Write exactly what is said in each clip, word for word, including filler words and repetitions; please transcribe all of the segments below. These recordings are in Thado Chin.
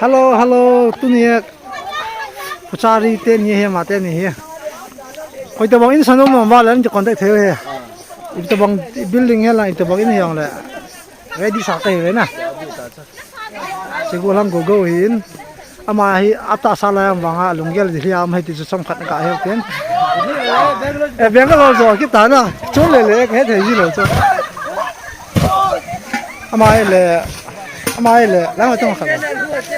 Hello, hello, tuni hi Puchari te ni hi, ama te ni hi. Hoitobang in sanom nom va le, contact thei u hi. Itobang building hi lang, itobang in hi ang le. Ready sa ka hi ve na. Sigu lang go go hin. Ama hi ata sa la yang vanga lunggel di hi am hi ti chu chomkhat ka he ten. E Bangalore jo kita na. Chun le le he thei ji lo chu. Ama hi le, ama hi le, lang tong khat.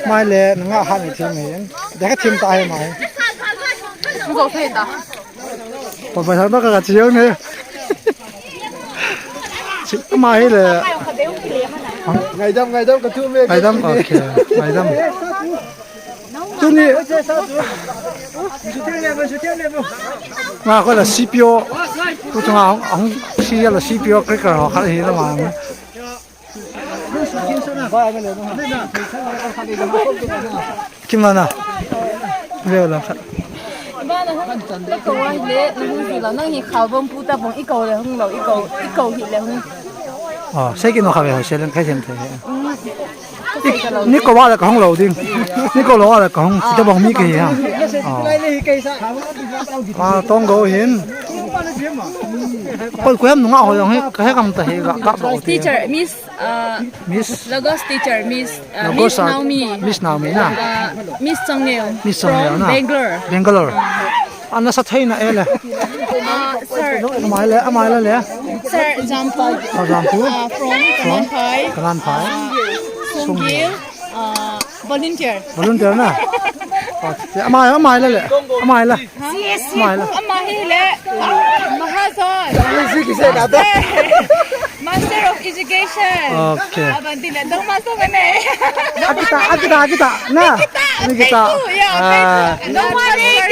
Ama hi le, nga ha ni thim hin. De ka thim ta hi ama hi. Ko pa sa ka ka chiu ne. Ama hi le. Ngaidam, ngaidam ka thu me. Ngaidam, okay. Ngaidam. Tuni. Nga ko la C P O. Tu chunga hung, hung si la C P O cricket ho khat hi la ma. Kimana. Veo la khat. Ba na hung, ka ko wa le, na hung si la, nang hi khao bom pu ta bom, i ko le hung lo, i ko, i ko hi le hung. Oh, sei ki no kha ve ho, sei leng khai them the. Ni ko wa le ka hung lo ding. Ni ko lo wa le ka hung, kita bom mi ke ha. Oh. Ma tong go hin. Koi ko yam nunga ho yong he, ka he kam ta he, ka, ka ba o te. Teacher, Miss, uh, Miss Logos teacher, Miss, uh, Logos Miss ah, Naomi. Miss Naomi na. Uh, Miss Chongneo. Miss Chongneo from na. Bangalore. Bangalore. Ana sa thei na e le. Uh, sir. Amai le, amai le le. Sir Jampu. Oh, Jampu. Uh, from Kalanphai. Kalanphai. Uh, Sunggil. Uh, volunteer. Volunteer na. Oh, ama, ama ila le. Ama ila. Yes. Ama ila. Ama hi le. Mahajon. Master, Master of Education. Okay. Abang dile dong masuk ne. Akita, akita, akita. Na. Akita. Thank you. Yeah, thank you. Ah. Don't worry.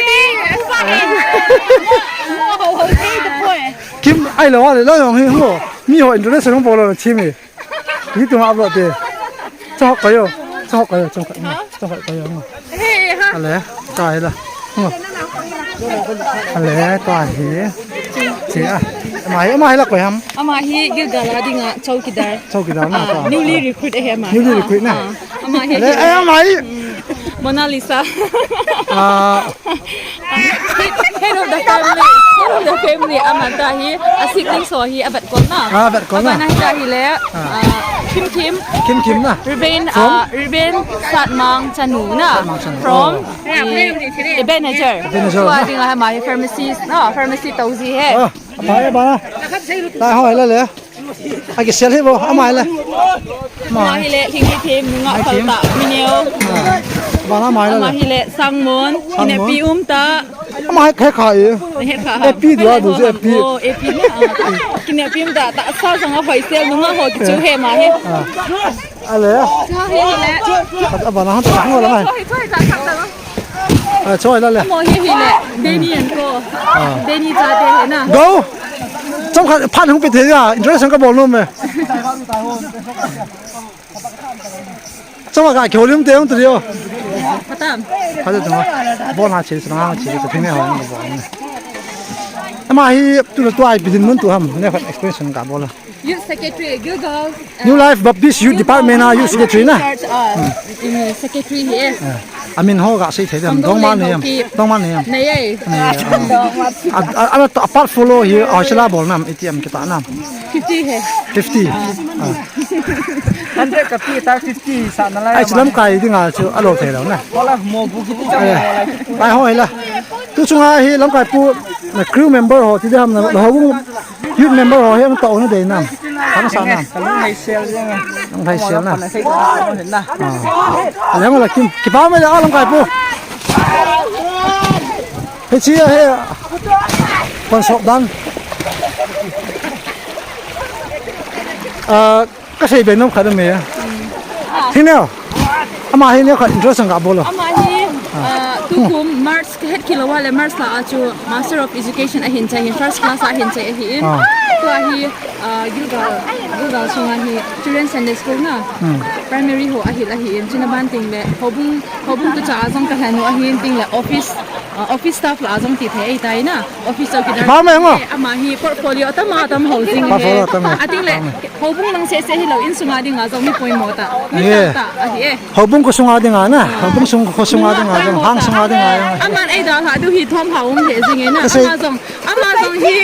Kim, ai lo, ai lo, yong hi ho. Mi ho introduction bol lo chimi. Hi tu ma upload te. Chok kayo. Chok kayo. Chok kayo. Chok kayo. Hey, ha. Ale, chai la. Ale, chai hi. Chi a. Ama hi, ama hi la koi ham. Ama hi Gilgal a dinga chowkidar. Chowkidar na. Ah, newly recruit ahi ama. Newly recruit na. Ah, ama hi. Ale, eh, ama hi. Mona Lisa. Ah. Head of the family. Head of the family. Ama ta hi. A siblings ho hi avet kol na. Ah, avet kol na. Abana hi ta hi le. Ah. Ah, Kim Kim. Kim Kim na. Reuben, ah, Reuben Satmang chanu na. Satmang chanu. From, oh, eh, Ebenezer. Ebenezer. Tua dinga hi ama hi pharmacist na. Pharmacy toji he. Ah, apa ya bana. Tai ho la le. Aki sel hi bo, ama hi le. Ama hi le, Thingni Thim, nunga phal ta, mi neo. Bana ama hi le. Ama hi le, Sangmon, Sangmon. Kinepi um ta. Ama hi khe kha e. He kha. Epi dua du je, epi. Oh, epi ne. Kinepi um ta, ta sa sanga hoi sel, nunga ho ki chu he ma he. Ale. Cha hi le. Abana han ta ho la mai. Choi, choi, ta, ta, ta. Ah, choi la le. Mo hi hi le. Deni en ko. Ah. Deni cha te he na. Go. Chom khat phan hung pe the ya. Introduction ka bol nom e. Chom ka ke holim te hung te yo. Patam. Patam. Bol ha che, sanga che, te ne ha bol. Ama hi tu tu ai bidin mun tu ham. Ne khat expression ka bol. Youth Secretary, Gilgal. New Life Baptist Youth Department a Youth Secretary na. Church, ah, in secretary hi e. Ah, amin ho ga sei thei dem. Dongma ne em. Dongma ne em. Nei e. Nei e, ah. A, a, a, a part follow hi, a, sila bol nam, A T M kita nam. Fifty he. Fifty. Ah. Hundred ka pi ta fifty sa na lai. Ai, lamkai dinga chu alo thei lo na. Hola mo bu kiti cha mo la. Ai, hoi la. Tu chunga hi lamkai pu na crew member ho ti de ham na ho bu. Youth member ho hi ang tao na dei nam. Khang sa nam. Ka lunghei sel jeng e. Lunghei sel na. Ka lunghei sel na. Ah. Leng la Kim. Kipa mai la lamkai pu. He chi he. Kon sok dan. Ah, ka sei be nom khat me. Hi neo. Ama hi neo khat introduction ka bol o. Ama hi, ah, tukum March ka het kilo wa le March la a chu Master of Education ahin chai hin, first class ahin chai ahi in. Ah. Tua hi, ah, Gilgal, Gilgal sunga hi Children Sunday School na. Hmm. Primary ho ahil ahi in, chuna ban ting le, hobung, hobung tu cha a jong ka hanu ahi in ting le office. Ah, office staff lah a jong ti thei ahitai na. Office chowkidar. Kipah mai ngo. Eh, ama hi portfolio atam atam ho jing. Portfolio atam. Ating le, houbung lang seh seh hilou, insunga dinga jong mi poimo tah. Mi tah tah ahi e. Houbung khosunga dinga na. Houbung sung khosunga dinga jong, hang sunga dinga jong. Aman eidalhah diu hi thomhao um thei jing e na. Ama jong, ama jong hi.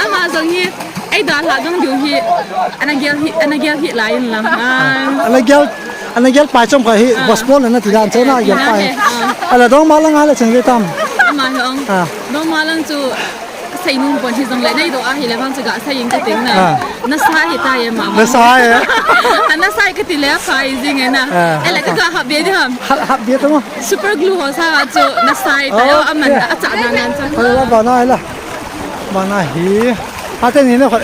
Ama jong hi. Eidalhah jong diu hi. Ana gel hi, ana gel hi lai in lang. Ah. Ana gel Ana gel pai chom kha hi, gospel na ti dan chena gel pai. Ala dongma lang ala cheng le tam. Ama hi ong. Dongma lang chu seinom pon hijongle neidoh ahile vang chu gasei ing kating na. Nasa hitai ama. Nasa e. Ana sai kati le phai jing e na. Ele kaga hap be di ham. Hap be to. Super glue ho sa chu nasa hitai o aman acha na nan chu. Ala bana ila. Bana hi. Ate ni na ka,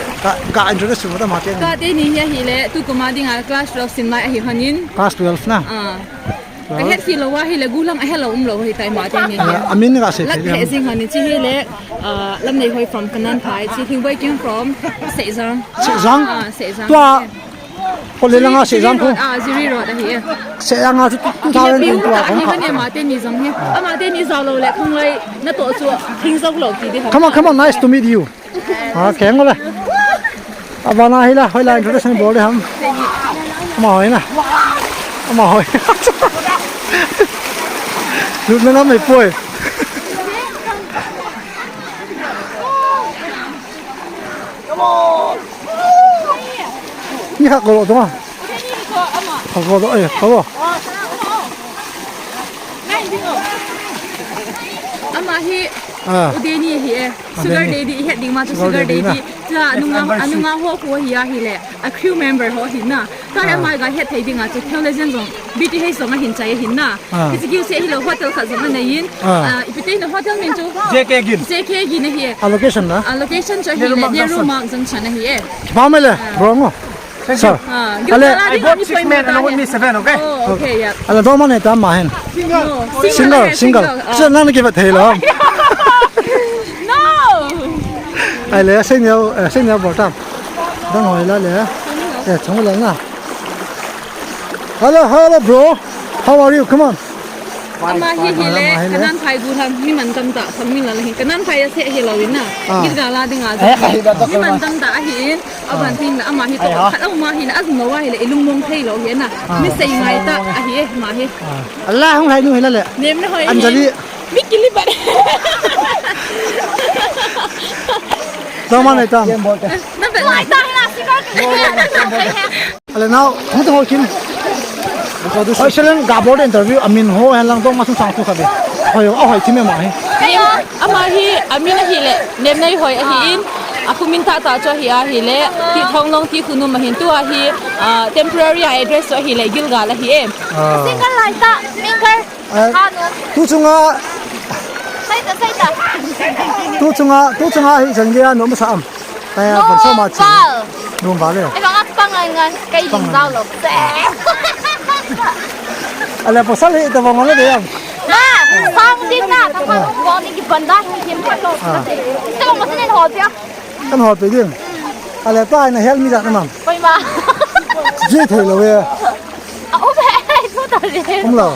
ka introduce mo ta ma te ni. Kate ni hi ahile, tukum a dinga class twelve sim lai ahi honin. Class twelve na? Ah. Kahet hilou ahile, gulang ahelou umlou hitai ma te ni. Amin gasei. Lak he jing honin chi hile, ah, Lamneihoi from Kananphai, chi Lhingboi Kim from Seijang. Seijang? Ah, Seijang. Tua Kole langa Seijang ko. Ah, Jiri Road ahi e. Seijang a chu two thousand twenty-two a kong kha. Ama te ni jong hi. Ama te ni jao lou le khang lai na to chu thing jao lou ti di ha. Come on, come on, nice to meet you. Ah, keng le. Abana hi la, hoi la introduction bol de ham. Ama hoi na. Ama hoi. Lut na na mai poi. Come on. Ni kha ko lo to ma. Kha ko lo, eh, kha ko lo. Ama hi, ah, Udeni hi e. Sugar Udeni. Daddy, i het ding ma chu Sugar Sugar Daddy na. Daddy. Cha, anunga, anunga ho ko hi ahile. A crew member ho hi na. Ka ama ga het thei dinga chu theologian jong, B T H jong ahin chai ahin na. Ah. Hiche kiu se hilou hotel khat jong anei in. Ah. Ah, ipi ti na hotel min chu? J K Gin. J K Gin ahi e. A location na? A location chu ahile Nehru Marg Junction ahi e. Kipah mai le, bro ngo. Sir. Ah, ale, I brought six men along with me, seven, okay? Oh, okay, yeah. Ala dongma nei tam ma hin. No, single, single. Ah. Chu nang na kivet thei lou. No. Ale, senior, eh, senior bol tam. Dang hoi la le. Eh, chung la na. Hello, hello, bro. How are you? Come on. Ama hi hile, Kananphai gu ham, mi mantam tah, khang mi la la hin. Kananphai a se hilou in na. Ah. Gilgal a dinga. Eh, mi mantam tah ahi in. Aban tin la, ama hi to, khat ama hi na, azum lo ahile, ilung mong thei lou hi na. Ah. Mi sei ngai tah ahi e, ama hi. Ah. Allah hung lai nu hi la le. Nem na hoi. Anjali. Mi kili bat. Dongma nei tam. Na bet lai ta hi na, sigar. Ale nao, hung tong ho kin. Hoi, Selen, ga bol interview, amin ho, hen lang tong, ma sung sang tu kha be. Hoi, a hoi, ti me ma hi. Ama hi, amin ahile, Nemneihoi ahi in, a khu min tah tah chu ahi ahile, Tithonglong, Tikhonum ahin tu ahi, ah, temporary address chu ahile, Gilgal ahi e. Ah. Single lai ta, mingle. Eh, tu chunga. Sai ta, sai ta. Tu chunga, tu chunga hi jang dia nom sa am. Kaya pon sa ma chi. Nom val. Nom val le. Ai, bang a pang ngai ngai, kai ding dau lo. Ale, pasal hi ta bang le de am. Na, sang din na, ta ma ko ni ki banda hi kim ta lo. Ah. Ta ma sin ho pia. Kan ho pe ding. Ale, ta na hel mi ja na mam. Koi ma. Ji thei lo ve. A um he, tu ta le. Um lo.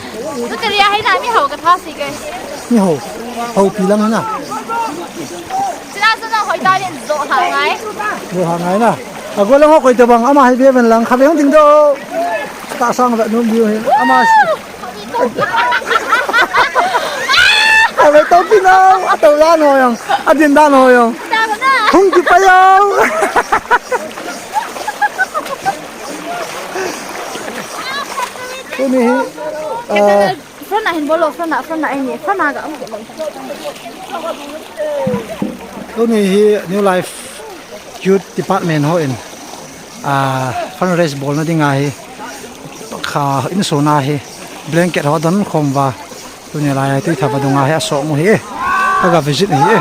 Tu te ria hai na mi ho ka tha si ke. Mi ho. Ho pi lang na. Sina sina hoi ta le zo ha ngai. Zo ha ngai na. A go lang ho koi te bang ama hai ve ven lang kha ve hung ding do. Ta sang ve num diu he. Ama. A ve to pi nau. A to lan ho yang. A din dan ho yang. Hung ki pa yang. Tuni hi, ah, front a hin bol o, front a, front a, ai ni, front a ga um ke lo. Tuni hi New Life Youth Department hon, ah, fundraise bolna dinga hi, kha insung a hi, blanket ho don khom uva. Tuni lai hi Tuitha vadung a hi asong u hi e. Aga visit hi e.